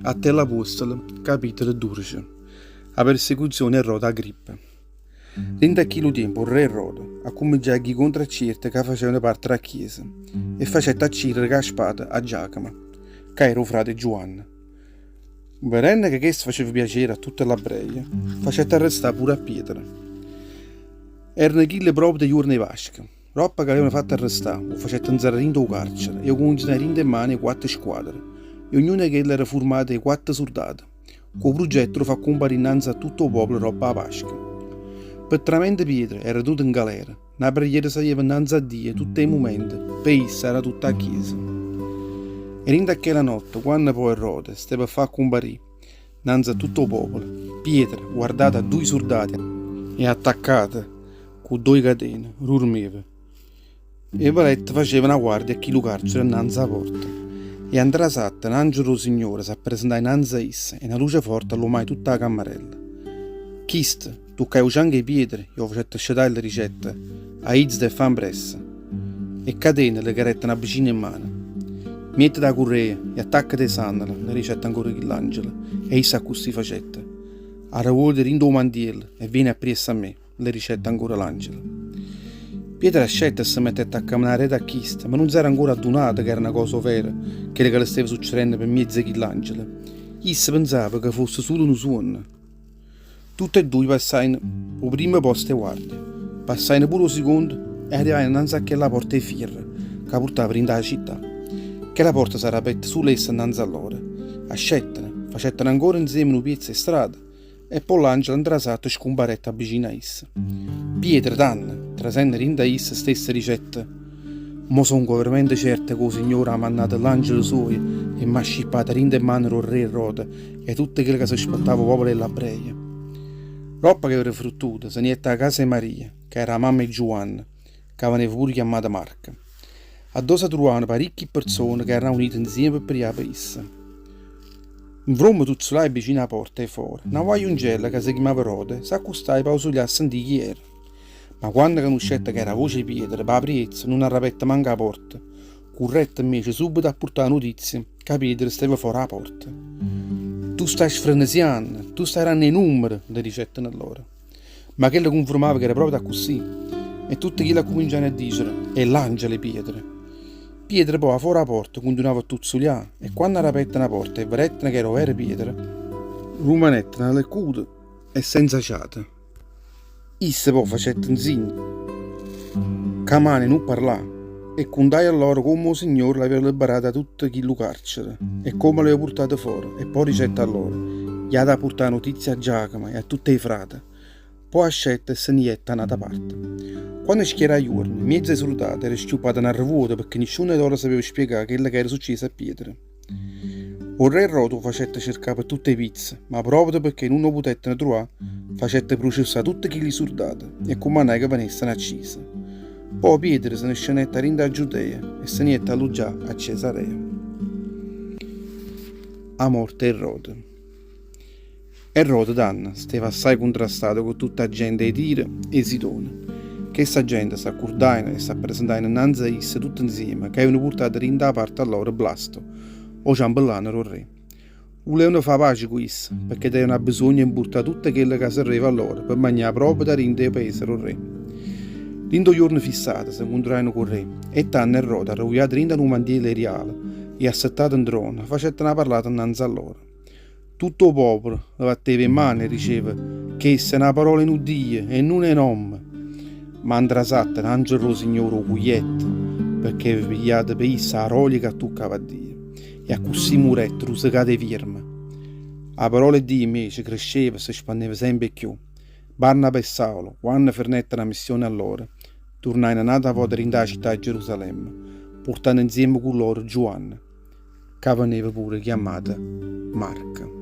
Atti 'e l'Apuostole, capitolo 12 'A persecuzione 'e Erode Agrippa. Dint' a chillu tiempo 'o rre Erode accumminciaje a ghì contro a cierte ca facevano parte d' 'a chiesa e facette accirere cu 'a spada a Giacomo, ca era 'o frate 'e Giuanne. Vedenno ca chesto faceva piacere a tutte ll'abbreje, facette arrestà pure a Pietro. Erano chille proprio 'e juorne 'e Pasca. Doppo ca l'avevano fatto arrestà, 'o facette nzerrà dint' 'o carcere e 'o cunzinaje dint' 'e mmane 'e quatte squadre, e ognuna 'e chelle era furmata 'e quatte surdate, cu 'o prugetto d' 'o fà cumparì nnanze a tutto 'o popolo doppo 'a Pasca. Pe tramente Pietro era tenuto 'ngalera, na preghiera saglieva nnanze a Dio tutt' 'e mumente, pe isso e da tutta 'a chiesa. E dint' a chella notte, quanno po' Erode steva a fà cumparì nnanze a tutto 'o popolo, Pietro, guardato 'a duje surdate e attaccato cu doje catene, rurmeva. E valette facevano 'a guardia a chillu carcere nnanze 'a porta. E a 'ntrasatta n'angelo d' 'o Signore s'appresentaje nnanze a isso e na luce forte allumaje tutta 'a cammarella. Chisto tuccaje 'o cianco 'e Pietro e 'o facette scetà e le dicette, Aizate e fa ampressa. E catene le cadettero 'a vicino 'e mmane. Miettete 'a currea e attaccate 'e sandale, le dicette ancora chill'angelo, e isso accussì facette. Arrevuolte dint' 'o mantiello e viene appriesso a me. Le dicette ancora l'angelo. Pietro ascette e se mettette a cammenà areto a chisto, ma nun s'era ancora addunato ca era na cosa overa chello ca le steva succedenno pe mmiezzo 'e chill'angelo. Isso penzava ca fosse sulo nu suonno. Tutte e dduje passajeno 'o primmo posto 'e guardia, passajeno pure 'o sicondo e arrivajeno nnanze a chella porta 'e fierro ca purtava dint' 'a città. Chella porta s'arapette sulo essa nnanze a lloro. Ascettero, facettero ancora nzieme nu piezzo 'e strada E po' l'angelo 'ntrasatta scumparette avvicino a isso. Pietro, tanno, trasenno dint' a isso stesso dicette, Mo songo overamente certo ca 'o Signore ha mannato l'angelo suojo e m'ha scippato 'a dint' 'e mane d' 'o rre Erode e tutto chello ca s'aspettava 'o popolo 'e ll'Abreje. Doppo ch'aveva fruttuto, se ne jette 'a casa 'e Maria, ca era 'a mamma 'e Giuanne, ca veneva pure chiammato Marco, addò se truvavano paricchie perzone ca erano aunite nzieme pe prià pe isso. Nfromme tuzzulaje vicino 'a porta 'e fora, na guagliuncella ca se chiamava Rode s'accustaje p'ausulià a sentì chi era. Ma quanno canuscette ca era 'a voce 'e Pietro, p' 'a priezza nun arapette manco 'a porta, currette 'mmece subito a purtà 'a nutizia ca Pietro steva fora 'a porta. Tu stai sfrenesianno, tu stai danno 'e nummere, le dicetteno lloro. Ma chella cunfirmava ca era proprio accussì e tutte chille accuminciajeno a dicere, È l'angelo 'e Pietro. Pietro po' 'a fora 'a porta cuntinuava a tuzzulià e quanno arapetteno 'a porta e vedetteno ca era overo Pietro, rummanetteno alleccuti e senza ciato. Isso po' facette 'nzigno ca mano 'e nun parlà e cuntaje a lloro comme 'o Signore l'aveva liberato 'a tutto chillu carcere e comme l'aveva purtato fora e po' dicette a lloro, Jate a purtà 'a nutizia a Giacomo e a tutt' 'e frate. Po' ascette e se ne jette a n'ata parte. Quanno schiarà juorno, 'mmiezz' 'e surdate era schiuppata n'arrevuoto pecché nisciuno 'e loro sapeva spiegà chello ca era succieso a Pietro. O rre Erode 'o facette cercà pe tutt' 'e pizze, ma proprio pecché nun 'o putettero truvà, facette prucessà tutte chilli surdate e cummannaje ca venessero accise. Po' Pietro se ne scennette 'a dint' 'a Giudea e se ne jette a alluggià a Cesarea. A morte 'e Erode. Erode tanno steva assaje cuntrastato cu tutta 'a gente 'e Tiro e Sidone. Chesta gente s'accurdajeno e s'appresentajeno 'nnanze a isso tutte 'nzieme ca avevano purtato dint' 'a parte lloro Blasto, 'o ciambellano d' 'o rre. Vulevano fa' pace cu isso, pecché tenevano abbisuogno 'e 'mpurtà tutto chello ca serveva a lloro pe magnà proprio da dint' 'o paese d' 'o rre. Dint' 'o juorno fissato se 'ncuntrajeno cu 'o rre e tanno Erode, arravugliato dint' a nu mantiello 'e riale e assettato 'ntrono, facette na parlata 'nnanze a lloro. Tutto 'o popolo le vatteva 'e mmane e diceva, Chesta è na parola 'e nu Dio e nun 'e n'ommo. Ma 'ntrasatta n'angelo d' 'o Signore 'o cugliette, pecché aveva pigliato pe isso 'a rolia ca tuccava a Dio, e accussì murette rusecato 'e vierme. A parola 'e Dio invece cresceva e se spanneva sempe 'e cchiù. Barnaba e Saulo, quanno fernettero 'a missione lloro, turnajeno n'ata vota dint' 'a città 'e Gerusalemme, purtanno 'nzieme cu lloro Giuanne. Ca veneva pure chiammata Marco.